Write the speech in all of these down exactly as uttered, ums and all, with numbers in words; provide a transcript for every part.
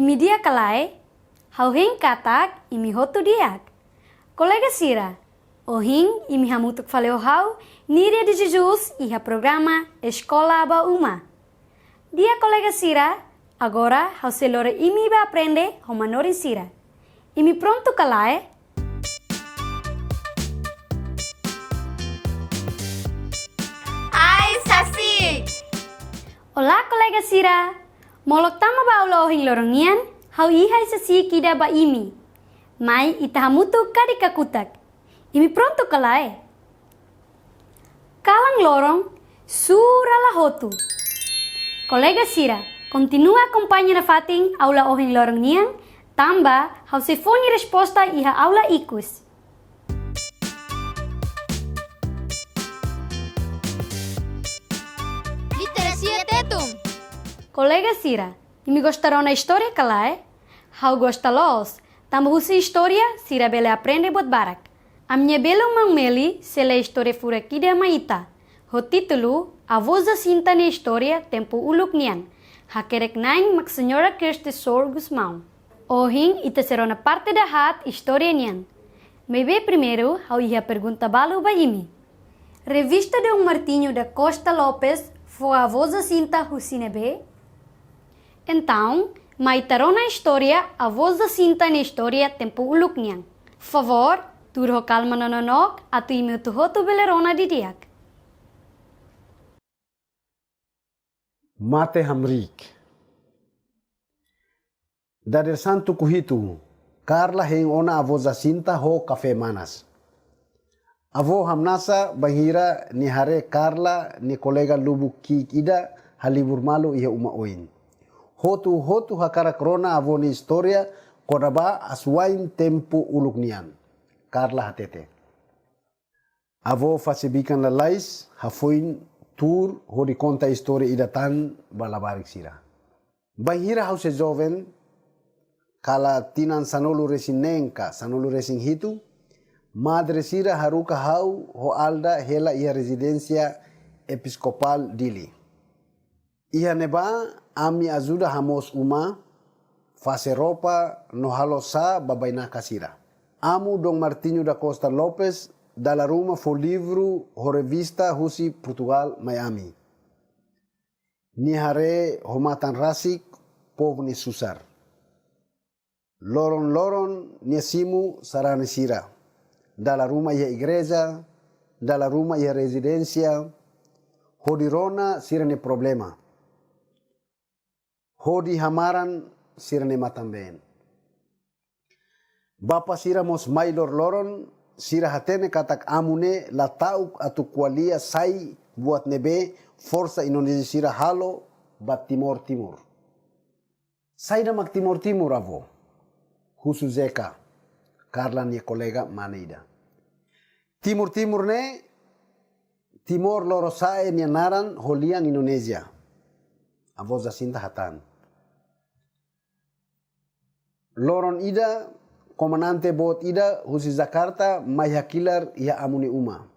Imi di'ak ka lae? Ha'u hein katak imi hotu di'ak. Kolega sira, ohin imi hamutuk fali ho ha'u, Niria de Jesus, iha programa Eskola ba Uma. Di'ak kolega sira, agora ha'u sei lori imi ba aprende ho manorin sira. Imi prontu ka lae? Ai-sasik! Olá, kolega sira! Molok tama ba aula ohin loron nian, ha'u iha ai-sasik ida ba imi. Mai ita hamutuk kadi kakutak. Imi prontu ka lae? Kalan loron, sura la hotu. Kolega sira, kontinua akompaña nafatin aula ohin loron nian, tanba ha'u sei fó nia resposta iha aula ikus. Literasia Tetun. Kolega sira, imi gosta rona istória ka lae? Ha'u gosta loos, tanba husi istória sira bele aprende buat barak. Ami-nia belun maun Meli sei lee istória furak ida mai ita, ho títulu Avó Jacinta nia Istória Tempu Uluk Nian, hakerek-na'in mak Señora Kirsty Shore Gusmão. Ohin ita sei rona parte dahaat istória nian. Maibé primeiru ha'u iha pergunta balu ba imi. Revista Dom Martinho da Costa Lopes fó Avó Jacinta husi ne'ebé? Entaun, mai ita rona istória Avó Jacinta nia Istória Tempu Uluk Nian. Favór, tuur ho kalma no nonook, atu imi hotu-hotu bele rona didi'ak. Mate hamriik. Dadeer-saan tuku hitu, Carla hein ona Avó Jacinta ho kafé manas. Avó hamnasa bainhira nia haree Carla nia kolega lubuk ki'ik ida halibur malu iha uma oin. Hotu-hotu hakarak rona avó nia istória kona-ba asuwa'in tempu uluk nian, Carla hatete. Avó fase bikan lalais, hafoin tuur hodi konta istória ida tan ba labarik sira. Bainhira ha'u sei joven, kala tinan sanulu-resin-neen ka sanulu-resin-hitu, madre sira haruka ha'u ho Alda hela iha Rezidénsia Episkopál Dili. Iha ne'ebá, ami ajuda hamoos uma, fase roupa no halo xá ba bainaka sira. Amu Dom Martinho da Costa Lopes dala ruma fó livru ho revista husi Portugál mai ami. Nia haree ho matan rasik povu nia susar. Loron-loron nia simu sarani sira, dala ruma iha igreja, dala ruma iha rezidénsia, hodi rona sira-nia problema, hodi hamaran sira-nia matan-been. Bapa sira mós mai loroloron, sira hatene katak amu ne'e la ta'uk atu ko'alia sai buat ne'ebé forsa Indonézia sira halo ba Timor Timur. Saida mak Timor Timur, avó? Husu Zeka, Carla nia kolega mane ida. Timor Timur ne'e Timor Lorosa'e nia naran ho lian Indonézia, avó Jacinta hatán. Loron ida, komandante boot ida husi Jakarta mai hakilar iha amu nia uma.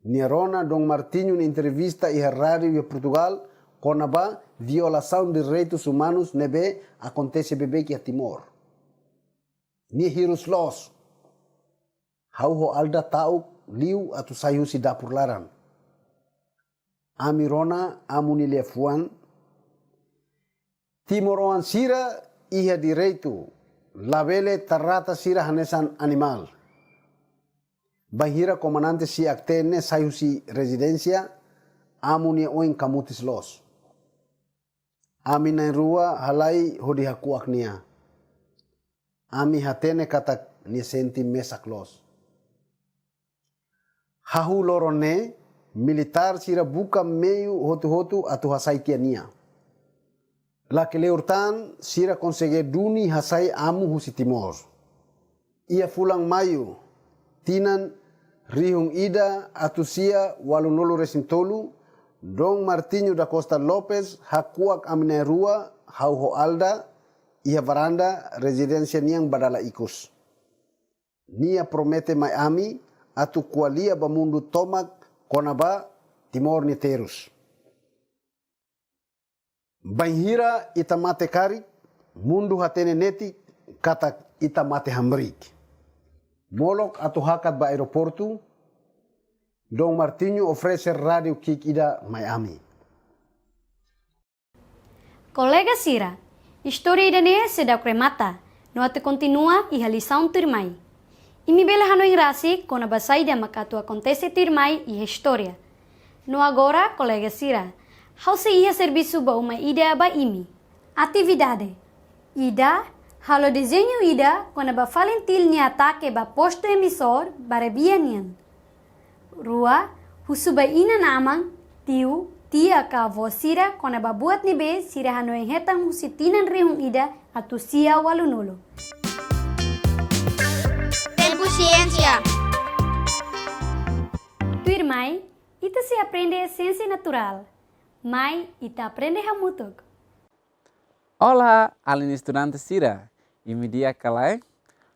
Nia rona Dom Martinho nia entrevista iha rádiu iha Portugál kona-ba violasaun direitus umanus ne'ebé akontese beibeik iha Timor. Nia hirus loos. Ha'u ho Alda ta'uk liu atu sai husi dapur laran. Ami rona amu nia liafuan, timoroan sira iha direitu, labele tarata sira hanesan animál. Bainhira komandante C A T ne'e sai husi rezidénsia, amu nia oin kamutis loos. Ami na'in-rua halai hodi hakuak nia. Ami hatene katak nia sente mesak loos. Hahú loron ne'e, militár sira buka meiu hotu-hotu atu hasai tiha nia. Lakleur tan, sira konsege duni hasai amu husi Timor. Iha fulan Maiu, tinan rihun ida atus sia ualunulu-resin-tolu, Dom Martinho da Costa Lopes hakuak ami na'in-rua, ha'u ho Alda, iha varanda rezidénsia nian ba dala ikus. Nia promete mai ami atu ko'alia ba mundu tomak kona-ba Timor nia terus. Bainhira ita mate karik, Mundu hatene netik katak ita mate hamriik. Molok atu hakat ba aeroportu, Dom Martinho oferese rádiu ki'ik ida mai ami. Kolega sira, istória ida-ne'e seidauk remata, no atu kontinua iha lisaun tuirmai. Imi bele hanoin rasik kona-ba saida mak atu akontese tuirmai iha istória. No agora, kolega sira, ha'u sei iha servisu ba uma ida ba imi. Atividade ida, halo dezeñu ida kona-ba FALINTIL nia atake ba postu emisór ba Rebia nian. Rua, husu ba inan-aman, tiu, tia ka avó sira kona-ba buat ne'ebé sira hanoin hetan husi tinan rihun ida atus sia ualunulu. Tempu Siénsia. Tuirmai, ita sei aprende siénsia naturál. Mai, ita aprende hamutuk. Olá, alin estudante sira. Imi di'ak ka lae?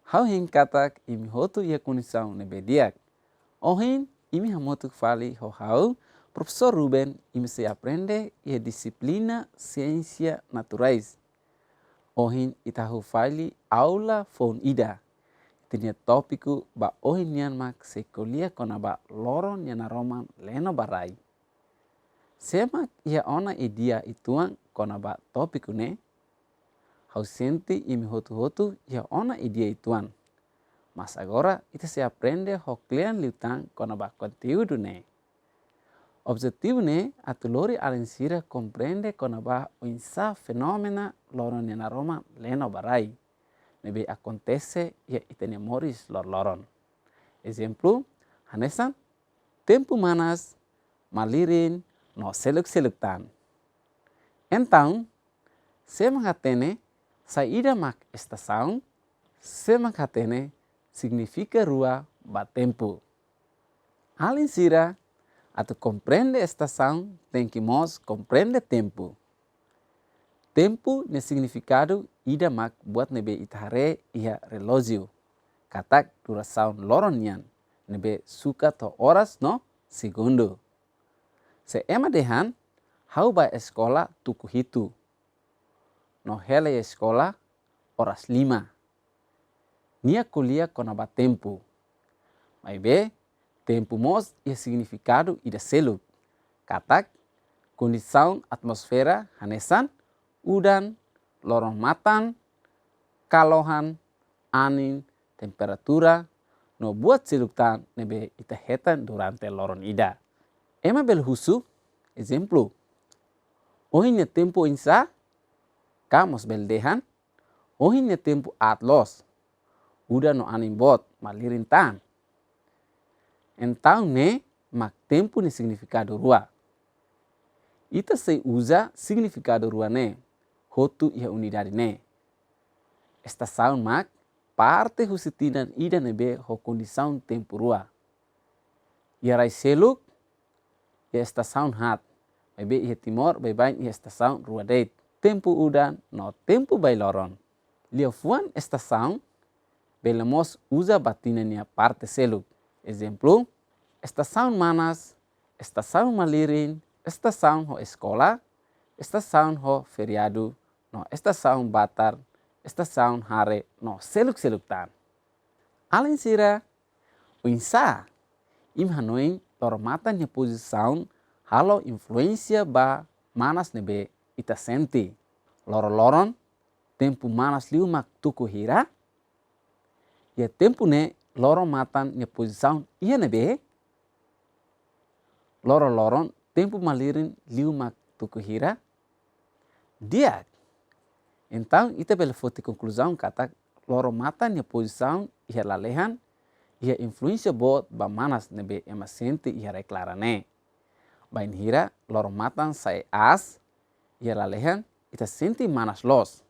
Ha'u hein katak imi hotu iha kondisaun ne'ebé di'ak. Ohin, imi hamutuk fali ho ha'u, Profesór Ruben, imi sei aprende iha dixiplina Siénsia Naturais. Ohin ita hahú fali aula foun ida. Ita-nia tópiku ba ohin nian mak sei ko'alia kona-ba loron nia naroman leno ba rai. Sé mak iha ona ideia uitoan kona-ba tópiku ne'e? Ha'u sente imi hotu-hotu iha ona ideia uitoan. Mas agora ita sei aprende ho kle'an liután kona-ba konteúdu ne'e. Objetivu ne'e atu lori alin sira komprende kona-ba oinsá fenómenu loron nia naroman leno ba rai ne'ebé akontese iha ita-nia moris loroloron. Ezemplu, hanesan tempu manas, malirin, no seluk-seluk tan. Entaun, sé mak hatene saida mak estasaun, sé mak hatene signifika rua ba tempu. Alin sira, atu komprende estasaun, tenke mós komprende tempu. Tempu nia signifikadu ida mak buat ne'ebé ita haree iha relójiu, katak durasaun loron nian, ne'ebé sukat ho oras no segundu. Se ema dehan, ha'u bá eskola tuku hitu, no hela iha eskola oras lima. Nia ko'alia kona-ba tempu. Maibé, tempu mós iha signifikadu ida seluk. Katak, kondisaun atmosfera hanesan udan, loron-matan, kalohan, anin, temperatura, no buat seluk tan ne'ebé ita hetan durante loron ida. Ema bele husu, ezemplu, ohin nia tempu oinsá, ka mós bele dehan, ohin nia tempu aat loos, udan no anin boot, malirin tan. Entaun ne'e mak tempu nia signifikadu rua. Ita sei uza signifikadu rua ne'e hotu iha unidade ne'e. Estasaun mak parte husi tinan ida ne'ebé ho kondisaun tempu rua. Iha rai seluk, iha estasaun haat, maibé iha Timor baibain iha estasaun rua de'it, tempu udan no tempu bailoron. Liafuan estasaun bele mós uza ba tinan nia parte seluk. Ezemplu, estasaun manas, estasaun malirin, estasaun ho eskola, estasaun ho feriadu, no estasaun batar, estasaun hare, no seluk-seluk tan. Alin sira, oinsá imi hanoin loron-matan nia pozisaun halo influénsia ba manas ne'ebé ita sente? Loroloron, tempu manas liu mak tuku hira? Iha tempu ne'e loron-matan nia pozisaun iha ne'ebé? Loroloron, tempu malirin liu mak tuku hira? Di'ak. Entaun, ita bele foti konkluzaun katak loron-matan nia pozisaun iha lalehan iha influénsia boot ba manas ne'ebé ema sente iha rai-klaran ne'e. Bainhira loron-matan sa'e aas iha lalehan, ita sente manas loos.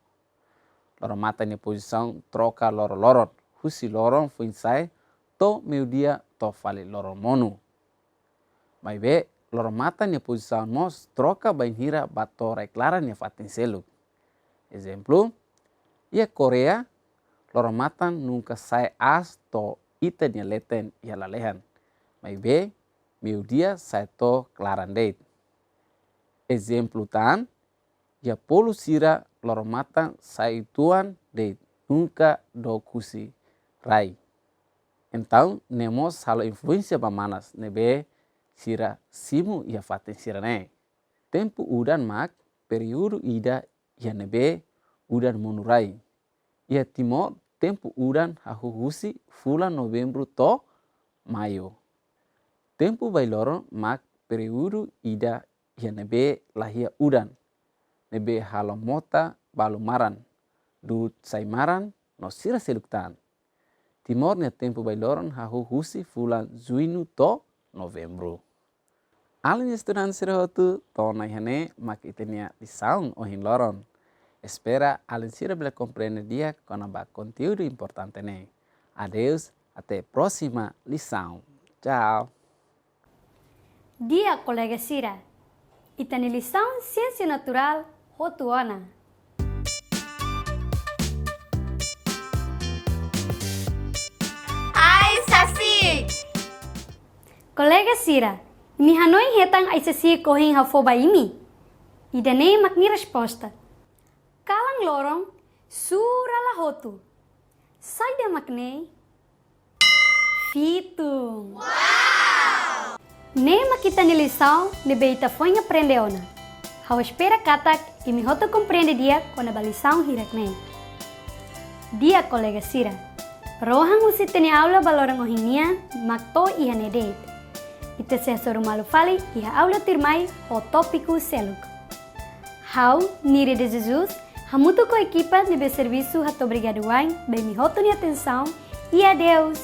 Loron-matan nia pozisaun troka loroloron, husi loron foin-sa'e to'o meiudia to'o fali loron monu. Maibé, loron-matan nia pozisaun mós troka bainhira bá to'o rai-klaran nia fatin seluk. Ezemplu, iha Koreia, loron-matan nunka sa'e aas to'o ita-nia leten iha lalehan. Maibé, meiudia sa'e to'o klaran de'it. Ezemplu tan, iha polu sira loro-matan sai uitoan de'it, nunka dook husi rai. Entaun ne'e mós halo influénsia ba manas ne'ebé sira simu iha fatin sira-ne'e. Tempu udan mak períodu ida iha ne'ebé udan monu rai. Iha Timor, tempu udan hahú husi fulan Novembru to'o Maiu. Tempu bailoron mak períodu ida iha ne'ebé laiha udan, ne'ebé halo mota balu maran, du'ut sai maran no sira seluk tan. Timor nia tempu bailoron hahú husi fulan Juñu to'o Novembru. Alin estudante sira hotu, to'o ona iha ne'e mak ita-nia lisaun ohin loron. Espera alin sira bele komprende di'ak kona-ba konteúdu importante ne'e. Adeus, até próxima lisaun. Tchau. Di'ak kolega sira, ita-nia lisaun Siénsia Naturál hotu ona. Ai-sasi'ik! Kolega sira, imi hanoin hetan ai-sasi'ik ohin ha'u fó ba imi? Ida-ne'e mak nia resposta. Kalan loron, sura la hotu. Saida mak ne'e? Fitun. Ne'e mak ita-nia lisaun ne'ebé ita foin aprende ona. Ha'u espera katak imi hotu komprende di'ak kona-ba lisaun hirak-ne'e. Di'ak kolega sira, rohan husi ita-nia aula ba loron ohin nian mak to'o iha ne'e de'it. Ita sei hasoru malu fali iha aula tuirmai ho tópiku seluk. Ha'u, Nire de Jesus, hamutuk ho ekipa ne'ebé servisu hato'o obrigadu wa'in ba imi hotu nia atensaun, i adeus!